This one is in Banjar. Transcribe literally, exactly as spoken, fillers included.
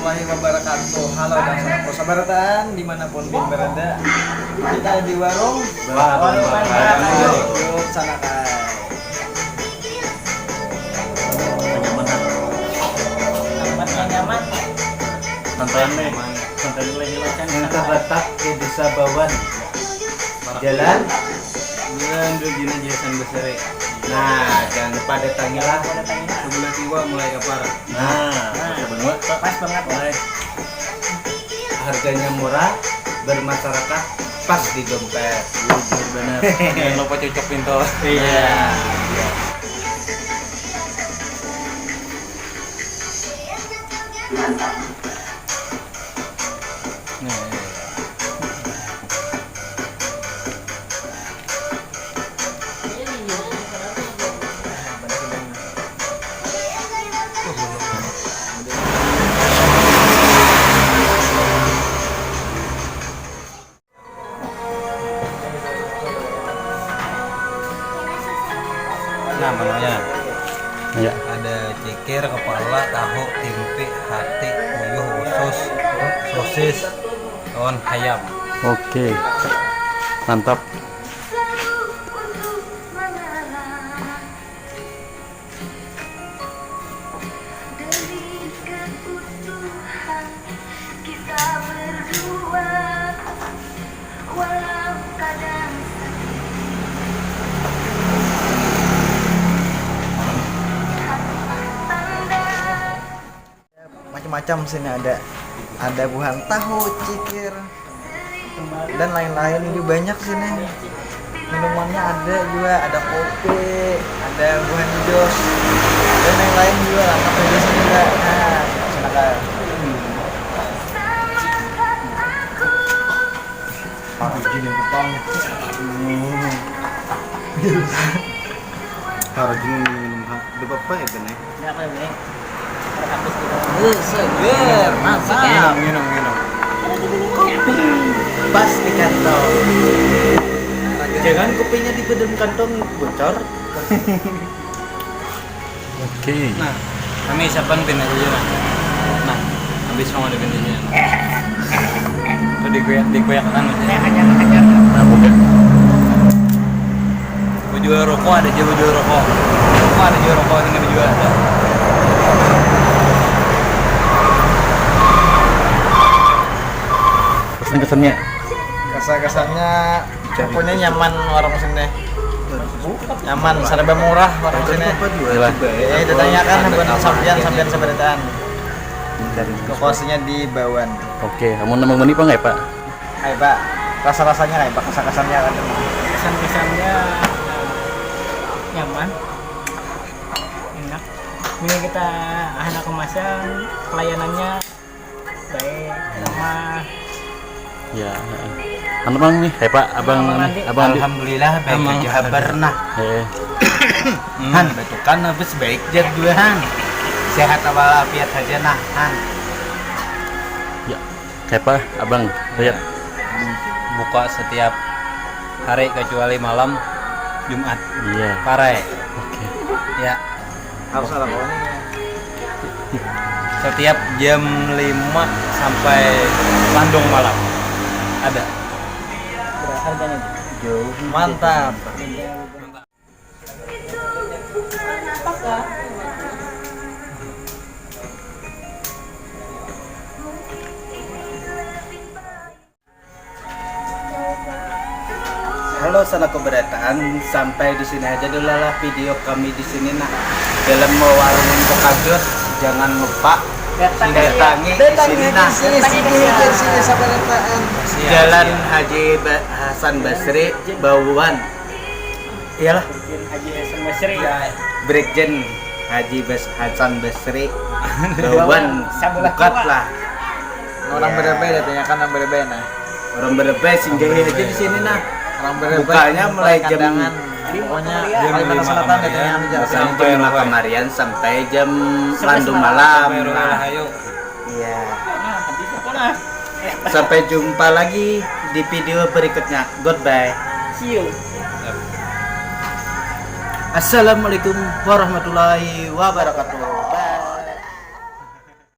Warahmatullahi wabarakatuh. Halo dan salam persahabatan dimanapun bin berada. Kita di warung Warung Bakar. Yuk, sana kai. Nyaman, nyaman. Santai nih. Santai nih, lagi makan. Yang terletak di Desa Bawan. Jalan Jalan Rujina Jason Besari. Nah, jangan lupa datangilah. Sebelah kiwa mulai kapar. Nah, nah, sebelah pas banget. Mulai. Harganya murah, bermasyarakat, pas di dompet. Bujur benar. Jangan lupa cucuk pintu. Iya. Nah, iya. Nah, menunya. Ya. Ada cikir, kepala, tahu, timpi, hati, puyuh, usus, sosis, lawan hayam. Oke. Mantap. Demi kebutuhan kita berdua, walau kadang sedih. Lihatlah tanda. Macam-macam sini ada. Ada buhan tahu, cikir, dan lain-lain juga banyak sini. Minumannya ada juga, ada kopi, ada buah hijau, dan lain-lain juga lengkap di sini juga. Nah, silakan. Harus gini petang. Hmm. Harus gini minum, ha. Udah apa ya, Ben, ya? Ini apa ini? Ada kampus gitu. Eh, seger, mantap. Minum, minum, minum. Kopi. Pas di kantong. Jangan kopinya di badan kantong, bocor. Oke. Nah, kami siapkan pin aja, nah. Nah, habis mau ada pintunya. Itu dikuyak, dikuyak kan. Nah, buka. Bujua rokok ada aja, bujua rokok. Rokok ada aja, rokok ini bujua ada. Kesan-kesannya? Kesan-kesannya pokoknya nyaman warung sini. Nyaman, serba murah warung sini. Iyalah. Eh, ditanyakan buat sampian, sampian seberitaan. Lokasinya di Bawan. Oke, kamu nambah meni apa nggak ya, Pak? Hai, Pak. Rasa-rasanya kayak apa? Kesan-kesannya kan? Kesan-kesannya, eh, nyaman, enak. Ini kita anak kemasan, pelayanannya baik, ramah. Ya, heeh. Anu, Bang, nih, kayak Pak, Abang, Abang nih, Andi. Abang Andi. Alhamdulillah, baik Amang. Aja habar, nah. Heeh. Hmm, Han. Batukan habis baik jadwal, Han. Sehat walafiat saja, nah, Han. Ya, kayak Pak, Abang, lihat. Buka setiap hari kecuali malam Jumat. Iya. Parai. Oke. Ya. Harus ada koneksi. Setiap jam lima sampai landung malam ada. Berapa harganya? Jauh. Mantap. Halo, sanak keberatan, sampai di sini aja dulu lah video kami di sini, nah. Dalam warung Untuk Kadus, jangan lupa datangi di sini, nah. Sini, sini, sini, sini, sabar, Pak. Siap, Jalan siap. Haji Ba-, Hasan Basri, Bawan. Iyalah. Brigjen Haji Hasan Basri. Brigjen Haji Bas-, Hasan Basri. Bawan, sabelah bukat kiwa. Lah. Orang Berebay, ditanyakan orang Berebay, nah. Orang Berebay, singgahi aja di sini, nah. Orang Berebay, bukanya mulai jam Kandangan. Pokoknya jam Kalimantan lima Selatan, kemarin, ditanyakan aja. Sampai jam lima kemarian, sampai jam sebelas landu malam. Sampai Royal, nah. Hayo. Iya. Nah, habis apa, nah? Sampai jumpa lagi di video berikutnya. Goodbye. See you. Assalamualaikum warahmatullahi wabarakatuh.